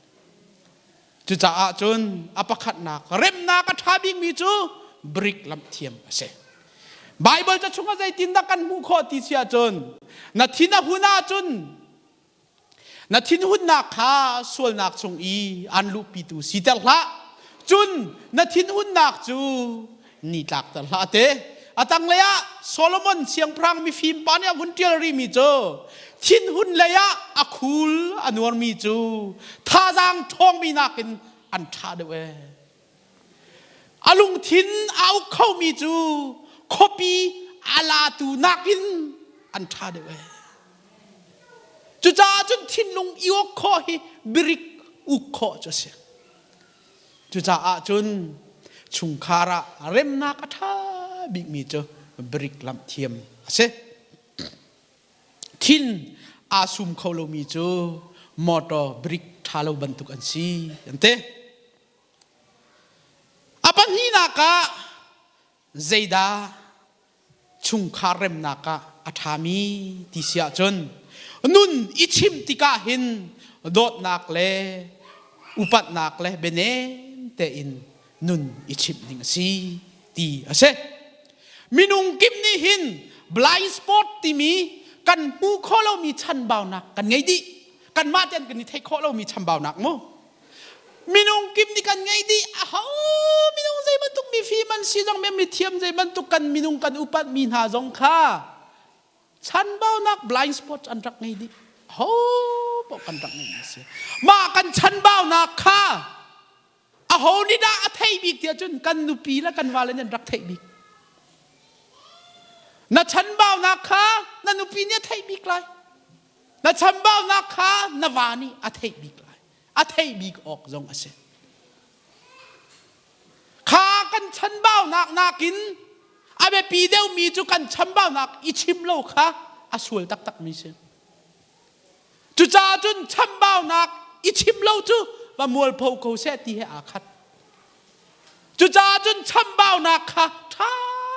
Cucaah cun a pakhatnak remnak a ṭha bikmi cu brik lamh thiam a si. Baibal ca chungah zeitindah kan hmuh khawh ti si ahcun na thin a hun ahcun Na thinhunnak kha sualnak chung i aan luhpitu siter hlah. Cun na thinhunnak cu ni tlakter hlah te. A tanglei ah Solomon siangpahrang mifim pa nih a hun ṭial rihmi cu thinhun lei ah a khul a nuarmi cu thazaang ṭhawngmi nakin an ṭha deuh ee. A lungthin a uk khomi cu khuapi a latu nakin an ṭha deuh ee. Cucaah cun thinlung i uk khawh hi birik uk khawh cu a si. Cucaah cun chungkhar ah remnak a ṭha bikmi cu birik lamh thiam a si. Thin aa sum kho lomi cu motor brik ṭha lo bantuk an si an ti. A pahnihnak ah zeidah chungkhar remnak ah a ṭhami ti si ahcun nun i chimh tikah hin dawtnak le upatnak le bianem tein nun i chimh ding a si ti a si. Minung kip nih hin blind spot timi kan hmu khawh lomi chanbaunak kan ngei dih. Kanmah tein kan i theih khawh lomi chambaunak mu. Minung kip nih kan ngeih dih aho minung zei bantuk mifim an si zong mi thiam zei bantuk kan minung kan upat mi hna zong kha chanbaunak blind spot an rak ngei dih ho paoh kan rak ngei si mah kan chanbaunak kha aho nih dah a theih bik tiah cun kan nupi le kan vale nih an rak theih bik na chanbaunak kha na nupi nih a theih bik lai na chambaunak kha na va nih a theih bik lai a theih bik awk zong a si kha kan chanbaunak nakin. A biapi deuhmi cu kan chambaunak i chim lo kha a sual taktakmi si. Cucaah cun chambaunak i chim lo cu va mualpho ko seh ti he aa khat. Cucaah cun chambaunak kha ṭha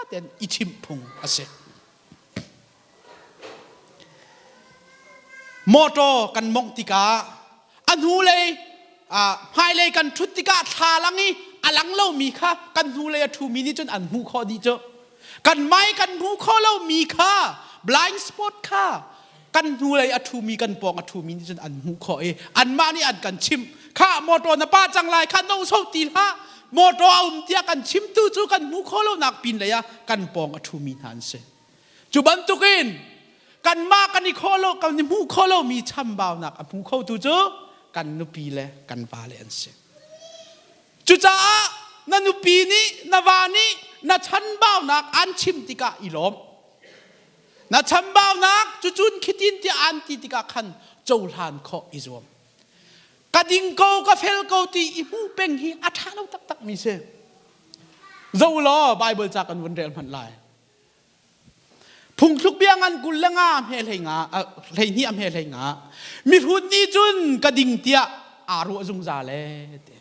tein i chimh phung a si. Motor kan mongh tikah a hnulei hmailei kan ṭhut tikah thlalang i a lang lomi kha kan hnulei a ṭhumi nih cun an hmuh khawh dih cu. Kan hmai kan hmuh khawh lomi kha blind spot kha kan hnulei a ṭhumi kan pawng a ṭhumi nih cun an hmuh khawh i anmah nih an kan chimh kha motor na pa cang lai kha no so ti hlah motor a um tiah kan chimtu cu kan hmuh khawh lonak pin lei ah kan pawng a ṭhumi hna an si. Cu bantukin kanmah kan i khawh lo kan i hmuh khawh lomi chambaunak a hmu khotu cu kan nupi le kan vale an si. Cucaah na nupi nih na va nih na chanbaunak an chim tikah i lawm. Na chambaunak cucun khitin tiah an ti tikah khan cohlan khawh i zuam. Ka ding ko ka fel ko ti i hmuh peng hi a ṭha lo taktak mi si. Zo law Bible ca kan vun rel hmanh lai. Phungthluk bia ngan 25 hme 15 12 hme 15 mihrut nih cun ka ding tiah aa ruah zungzal e ti.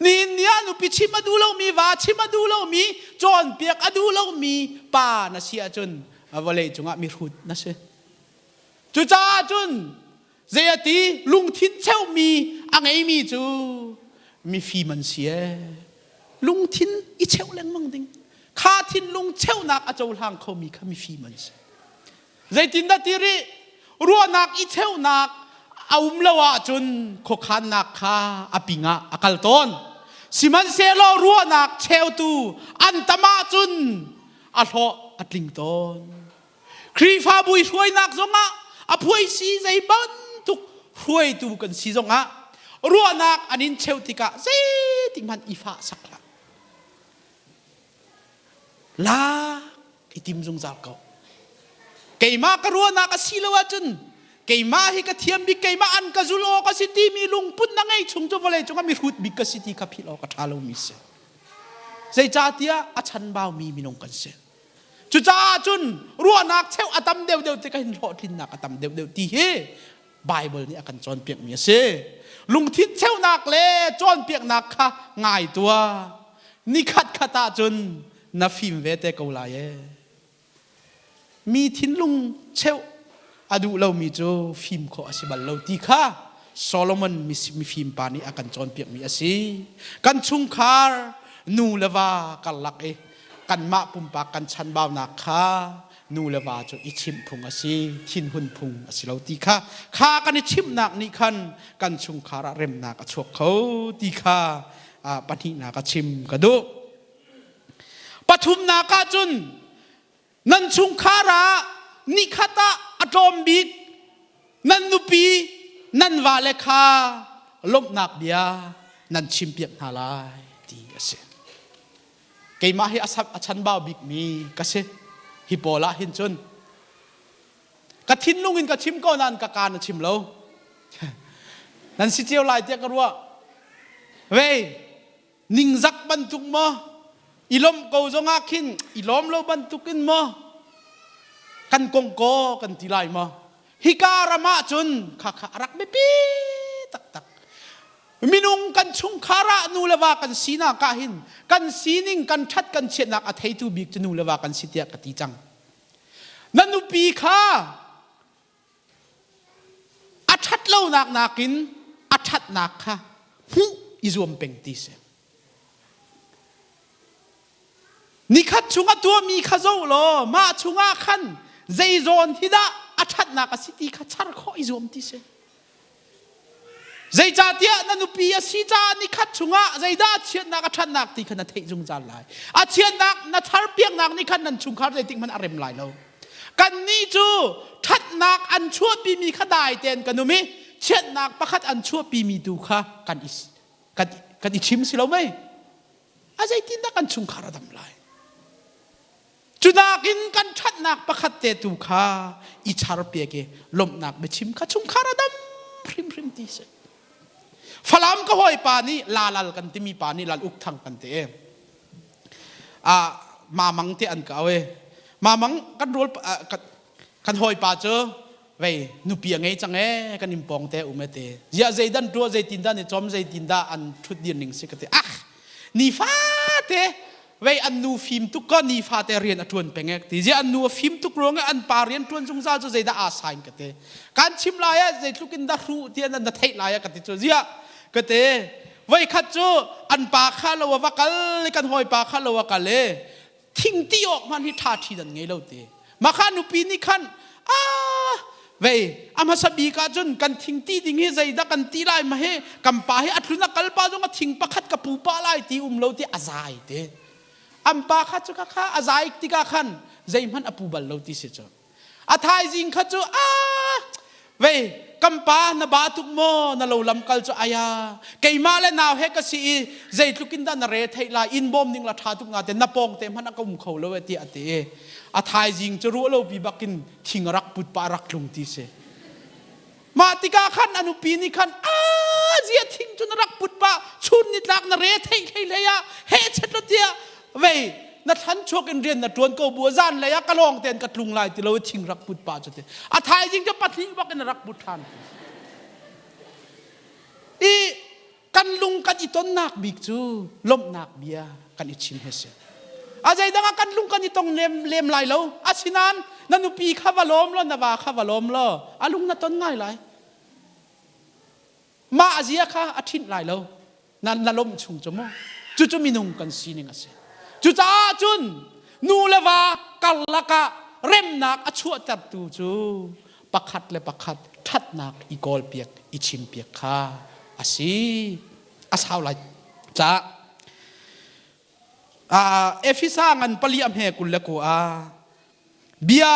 Nihin ni ah nupi chim a duh lomi va chim a duh lomi cawnpiak a duh lomi pa na si ahcun vawlei cungah mihrut na si. Cucaah cun zei a ti lungthin cheumi a ngeimi cu mifim an si ee. Lungthin i cheuh lengmang ding. Kha thinlung cheuhnak a cohlang khomi kha mifim an si. Zeitindah ti rih? Ruahnak i cheuhnak a um lo ahcun khuakhannak kha a ping ah a kal tawn. Sihmanhsehlaw ruahnak cheutu an tam ahcun a hlawh a tling tawn. Khrihfabu i hruainak zongah a phuaisi zei bantuk hruaitu kan si zongah ruahnak an in cheuh tikah zeitik hmanh i fah sak hlah. Lak i tim zungzal ko. Keimah ka ruahnak a si lo ahcun keimah hi ka thiam bik keimah an ka zul awk a si timi lungput na ngei chung cu vawlei cungah mihrut bik ka si ti kha philh awk a ṭha lomi si. Zeicahtiah a chanbaumi minung kan si. Cucaah cun ruahnak cheuh a tam deuhdeuh tikah hin hlawhtlinnak a tam deuhdeuh ti hi Bible nih a kan cawnpiakmi a si. Lungthin cheuhnak le cawnpiaknak kha ngai tuah. Nikhat khat ah cun na fim ve te ko lai ee. Mi thinlung cheuh a duh lomi cu fim khawh a si bal lo ti kha Solomon mifim pa nih a kan cawnpiakmi a si. Kan chungkhar nu le va karlak i kanmah pumpak kan chanbaunak kha nu le va cu i chimh phung a si thinhun phung a si lo ti kha kha kan i chimhnak nih khan kan chungkhar ah remnak a chuak kho ti kha pahnihnak a chim ka duh. Pathumnak ah cun nan chungkhar ah nikhat ah a tlawm bik nan nupi nan vale kha lawmhnak bia nan chimpiak hna lai ti a si. Keimah hi a chanbau bikmi ka si. Hi pawl ah hin cun ka thinlung in ka chim ko nain ka kaan a chim lo. Nan si cio lai tiah ka ruah. Vei, ningzak bantuk maw i lawmh ko zongah khin i lawm lo bantuk in maw kan kong ko kan ti lai maw hika ram ah cun khakha a rak biapi taktak minung kan chungkhar ah nu le va kan sinak ah hin kan sining kan ṭhat kan chiatnak a theitu bik cu nu le va kan si tiah ka ti cang na nupi kha A ṭhat lonak nakin a ṭhatnak kha hmuh i zuam peng ti si. Nikhat chung a tuahmi kha zoh law mah chungah khan zei zawn hi dah a ṭhatnak a si ti kha char khawh i zuam ti si. Zeicahtiah na nupi a si caah nikhat chungah zeidah a chiatnak a ṭhatnak ti kha na theih zungzal lai. A chiatnak na charpiaknak nih khan nan chungkhar zeitik hmanh a rem lai lo. Kannih cu ṭhatnak an chuahpimi kha dai tein kan um i chiatnak pakhat an chuahpimi tu kha kan i, kan, kan i chim si lo mei? A zeitindah kan chungkhar a dam lai? Cu nakin kan ṭhatnak pakhat te tu kha i charpiak i lawmhnak biachim kha chungkhar a dam hrimhrim ti si. Falam ka hawipa nih lalal kan timi pa nih lal uk thang kan ti. Mamang te an ka au e. Mamang kan rawl kan hawipa cu vei nupi a ngei cang e kan in pawng te um e te. Ziah zeidan tua zeitin dah ni chom zeitin dah an thut dir ning si ka ti. Ah nifa te vei an nu fim tuk ka nifa te rian a tuan peng e ti. Ziah an nu a fim tuk ruang an pa rian tuan zungzal cu zeidah aa sain ka ti. Kan chim lai ah zeitluk in dah hru ti an na theih lai ah ka ti cu. Ziah ka ti Voikhat cu an pa kha lo a va kal i kan hawipa kha lo a kal i thingti awk hmanh hi ṭha ṭhi dan ngei lo ti. Mah kha nupi nih khan ah vei a hmasa bik ah cun kan thingti ding hi zeidah kan ti lai ma hi kan pa hi a tlun a kal pa zong a thing pakhat ka pu pah lai ti um lo ti a zai ti. An pa kha cu kha kha a zai tikah khan zeihmanh a pu bal lo ti si cu. A thaizing kha cu a vei kan pa na ba tuk maw na lo lam kal cu aya keimah le nau he ka si i zeitluk in dah na re theih lai in bawm ning la tha tuk nga te na pawng te hmanh a ka um kho lo e tiah a ti i a thaizing cu ruah lo pi bakin thing a rak put pa rak tlung ti si mah tikah khan a nupi nih khan a zia thing cu na rak put pa chun nitlak na re theih hlei hlei ah he chet lo tiah vei na thlan chuak in rian na tuan ko bu zan lei ah ka lawng ten ka tlung lai ti lo thing rak put pa cu ti a thaizing cu pathnih bak in rak put than i kan lung kan i tonnak bik cu lawmhnak bia kan i chim he si a zeidang ah kan lung kan i tong lem, lem lai lo asinain na nupi kha va lawm law na va kha va lawm law a lung na ton ngai lai mah a zia kha a ṭhinh lai lo na, na lawmh chung cu mu cucu minung kan sining a si cucaah cun nu le va karlak ah remnak a chuahtertu cu pakhat le pakhat ṭhatnak i kawlpiak i chimpiak kha a si a sau lai caah Efesa ngan pali a hme 21 bia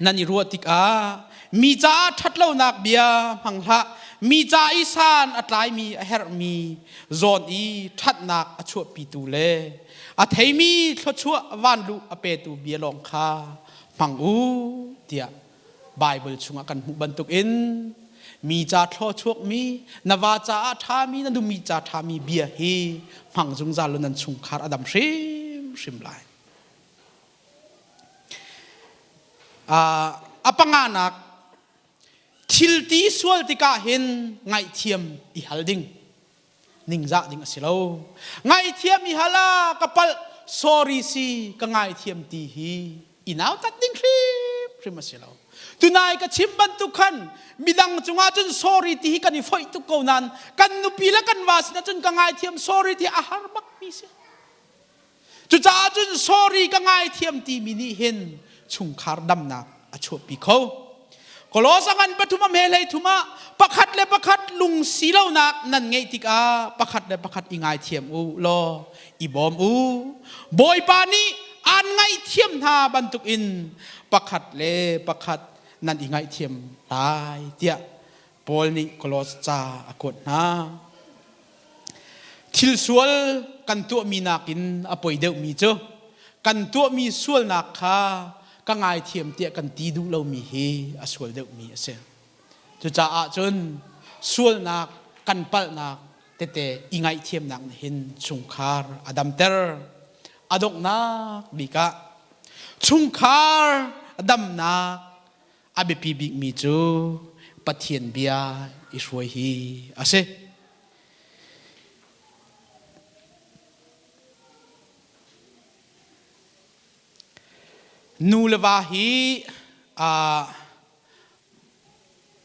nan i ruah tikah mi caah ṭhatlonak bia hmang hlah mi ca i san a tlaimi a herhmi zawn i ṭhatnak a chuahpitu le a theimi thluachuah vanluh a petu bia lawng kha hmang u tiah Baibal chungah kan hmuh bantukin mi ca thlawchuakmi na va caah ṭhami na numi ca ṭhami bia hi hmang zungzal law nan chungkhar a dam hrimhrim lai. A panganak thil ti sual tikah hin ngaihthiam i hal ding ningzah ding a si lo. Ngaihthiam i hal ah ka palh sorry si ka ngaithiam ti hi i nautat ding hrimhrim a si lo. Tunai ka chim bantuk khan midang cungah cun sorry ti hi kan i foih tuk ko nain kan nupi le kan va sinah cun ka ngaithiam sorry ti a har bak mi si. Cucaah cun sorry ka ngaithiam timi nih hin chungkhar damnak a chuahpi kho. Kolosa ngan pathum a hme hlei thum ah pakhat le pakhat lung si lonak nan ngeih tikah pakhat le pakhat i ngaithiam u law i bawm u. Bawipa nih aan ngaihthiam hna bantukin pakhat le pakhat nan i ngaihthiam lai tiah Paul nih Kolos ca a kuat hna. Thil sual kan tuahmi nakin a poi deuhmi cu kan tuahmi sualnak kha ka ngaithiam tiah kan ti duh lomi hi a sual deuhmi a si. Cucaah cun sualnak kan palhnak tete i ngaihthiamnak nih hin chungkhar a damter. A donghnak bik ah chungkhar damnak a biapi bikmi cu Pathian bia i hruai hi a si. Nu le va hi uh,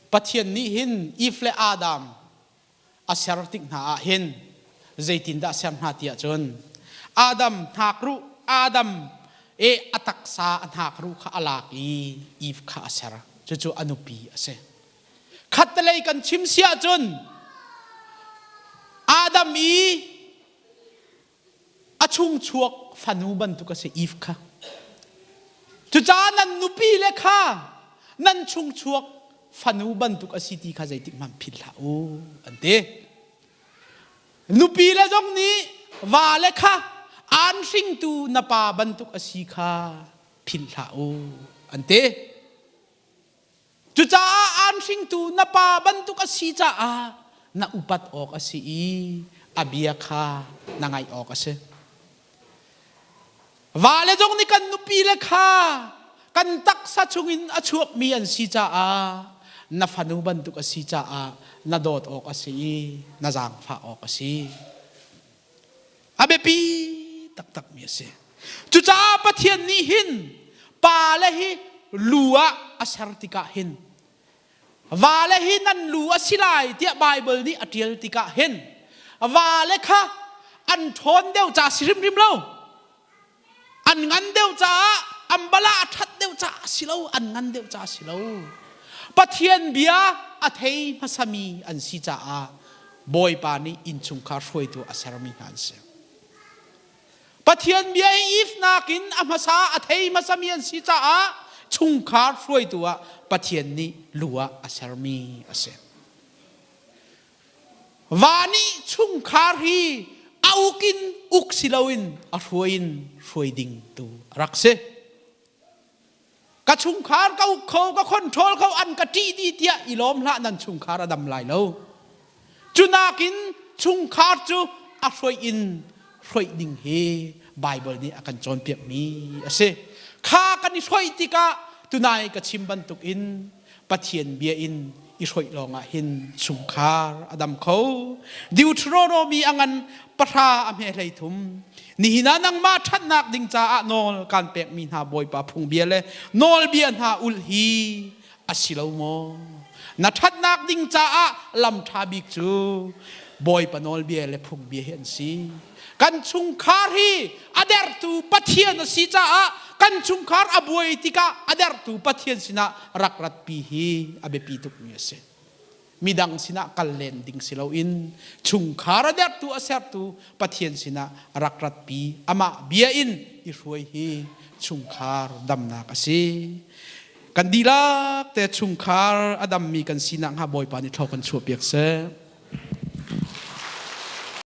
Pathian nih hin Eve le Adam a ser tik hna ah hin zeitindah a ser hna ti ahcun Adam hnakruh Adam e a taksa a hnakruh kha a lak i Eve kha a ser cucu a nupi a si khattelei kan chim si ahcun Adam i a chungchuak fanu bantuk a si Eve kha cucaah nan nupi le kha nan chungchuak fanu bantuk a si ti kha zeitik hmanh philh hlah u an ti nupi le zong nih va le kha aan hringtu na pa bantuk a si kha philh hlah u an ti Cucaah aan hringtu na pa bantuk a si caah na upat awk a si i a bia kha na ngaih awk a si. Vale zong nih kan nupi le kha kan taksa chungin a chuakmi an si caah na fanu bantuk a si caah na dawt awk a si i na zaangfah awk a si. A biapi taktakmi a si. Cucaah Pathian nih hin pale hi lu ah a ser tikah hin vale hi nan lu a si lai tiah Baibal nih a ṭial tikah hin vale kha an ṭhawn deuh ca si hrimhrim lo. An ngan deuh caah an bala a ṭhat deuh caah a si lo, an ngan deuh caah a si lo. Pathian bia a thei hmasami an si caah Bawipa nih innchungkhar hruaitu a sermi hna an si. Pathian bia i if nakin a hmasa a thei hmasami an si caah chungkhar hruaitu ah Pathian nih lu ah a sermi a si. Va nih chungkhar hi a uk in uk si loin a hruai in hruai ding tu a rak si. Ka chungkhar ka uk kho, ka control kho, an ka ṭih dih tiah i lawm hlah nan chungkhar a dam lai lo. Cu nakin chungkhar cu a hruai in hruai ding hi Baibal nih a kan cawnpiakmi a si. Kha kan i hruai tikah tunai ka chim bantuk in Pathian bia in i hroih lawngah hin chungkhar a dam kho. Deuteronomy a ngan pahra a hme hlei thum. Nihin ah nangmah ṭhatnak ding caah nawl kan pekmi hna Bawipa phungbia le nawlbia hna ulh hi a si lo maw? Na ṭhatnak ding caah lam ṭha bik cu Bawipa nawlbia le phungbia hi an si. Kan chungkhar hi a dertu Pathian a si caah kan chungkhar a buai tikah a dertu Pathian sinah rak ratpi hi a biapi tukmi a si. Midang sinah kal len ding si loin chungkhar a dertu a sertu Pathian sinah rak ratpi amah bia in i hruai hi chungkhar damnak a si. Kan dihlak te chungkhar a dammi kan sinak hnga Bawipa nih thlaw kan chuahpiak seh.